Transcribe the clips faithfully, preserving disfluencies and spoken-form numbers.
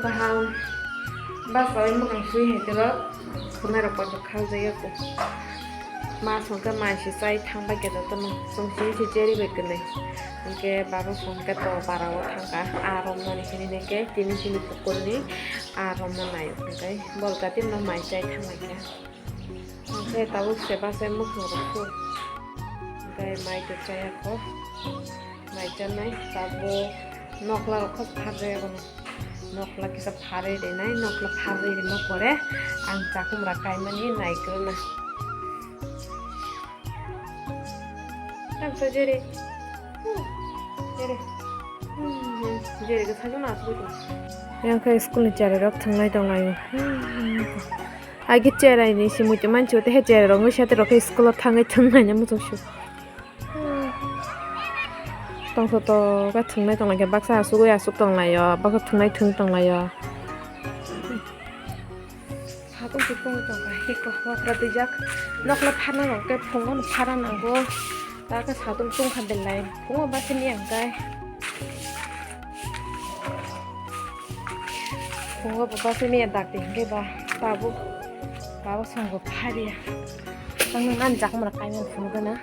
Kaham bachai mwkhang sui hai tero khwnai rok kotor khaljak ya ko. Ma songkhe mai se chai thang bai khe jotono chwng simi se cherry bai kwnwi. Hinkhe baba songkhe to bara o thangkha a romnani hinwi hinkhe tini chini pukurni a romna naio hinkhe bol jati no mai chai thang bai khe. Hinkhe tabuk se bachai mwkhang rok su. Hinkhe mai to chaya kho. Mai chanai tabuk nokla rok kho pharjak ya bono. Nokla kisa pharwi rinai, nokla pharwi rima pore ang chakhumra kaimani naikrwna. Tamsa jere. Hmm, jere. Hmm, jere khe sajona asugwi tong. Yang khe school ni cherai rok thwngnai tong laio. Hmm. Agi cherai ni si muitu manchi o, tei he cherai rok wngwi sa, tei rok khe school o thangwi thwng nai muchung su. Tongthotok khe thwngnai tong lai khe, baksa asugwi asuk tong laio, baksa thwngnai thwng tong laio. Satung se tong tong kha, hiko waphra twijak. Nokla pharna rok khe phungo no phara nango. Ta khe satung tong kha belai. Phungo bachini ang kai. Phungo bo bachini ya dak de hingke ba tabuk. Baba songo phariya. Ang nang ani jakmara kaimani phungo na.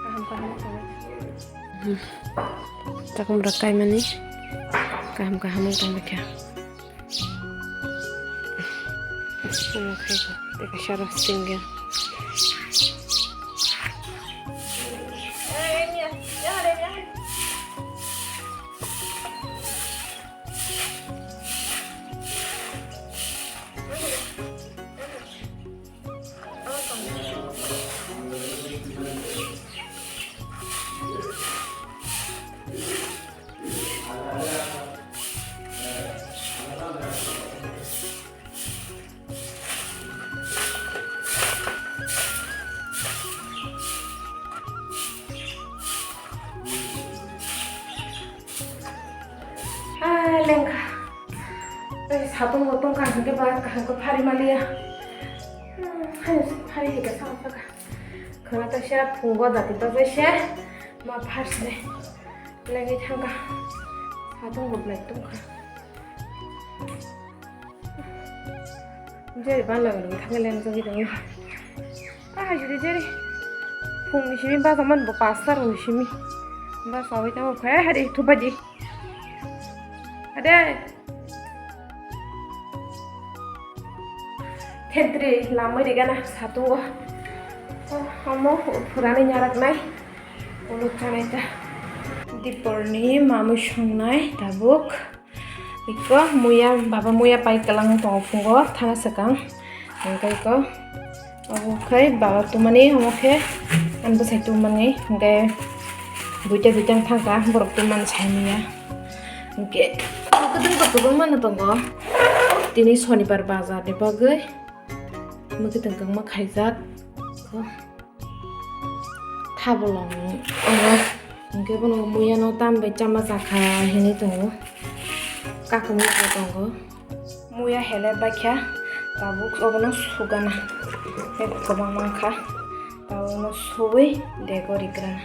Kaham kaham kaham. Chakhumra kaimani kaham kaham wng tong kha. Omo khe tei kaisa rw single. Ah, lengkha. Tei satung bo tongkha hingke ba kaham khe phari maliya. Hmm, hai phari hingke sama saka. Khana ta sia phungo dati ta jai sia. Ma phar se. Lengwi thangkha. Satung bo belai tongkha. Jeri ban loge loge thangwi lengjagwi tongo. Ah, jodi jeri. Phungni simi basa man bo pasta rokni simi. Basa oi tamo khe hari thupadi. Ade. Thentri lamwi rigana satungo. Oh, omo phurani nyaraknai. Ulo chanai ta. Diporni mamui songnai tabuk. Iko muya, baba muya pai kwlang tongo phungo thana swkang. Hingke iko obo khai baba tumani omo khe ani bwsai tumani hingke duita duita wng thangkha borok tumani sai manya. Hingke kwdwng kok kwbangma no tongo. Tini sonibar bazar ni bagwi mwkhwtwng kwbangma khaijak. Thabolong oro hingke bono muyano tam bai chama chakha hinui tongo, kakamwi bo tongo. Muya hele baikha tabuk obono sugana, tei kwbangma wngkha, tabukno suwi dego rigrana.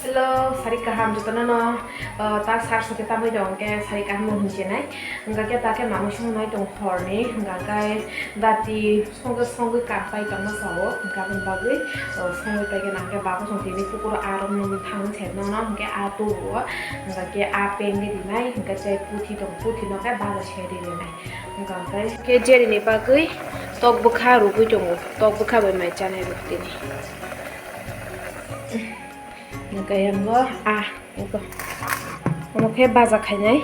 Hello, sari kaham jotono no, uh, ta sar sote tamoi tong ke sari kaham no hinse nai. Hingka ke ta ke mamui song nai tong horni, hingka kai dati songke songwi kapai tongma sao, hingka aboni bagwi, uh, songwi pai ke nang ke babo song tini pukuro arom no thang se no no hingke a tu o, hingka ke a peng di nai, hingka chai puthi tong puthi no ke babo se di nai. Hingka kai ke jeri ni bagwi tok bwkha rugwi tongo, tok bwkha bai mai chanai rw tini. Hingke yango a, eko. Omo khe baja khainai.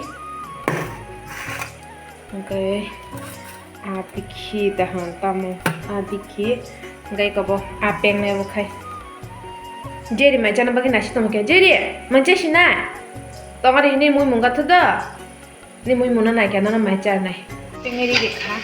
Hingke a bikhi dahon tamo, a bikhi. Hingke eko bo a pengnai bo khai. Jeri mai chana bagwi nasi tongkhe. Jeri, mancha sina. Tongari hini mui munga thudo. Ni mui muna nai khe nono mai charnai. Tengeri rikha,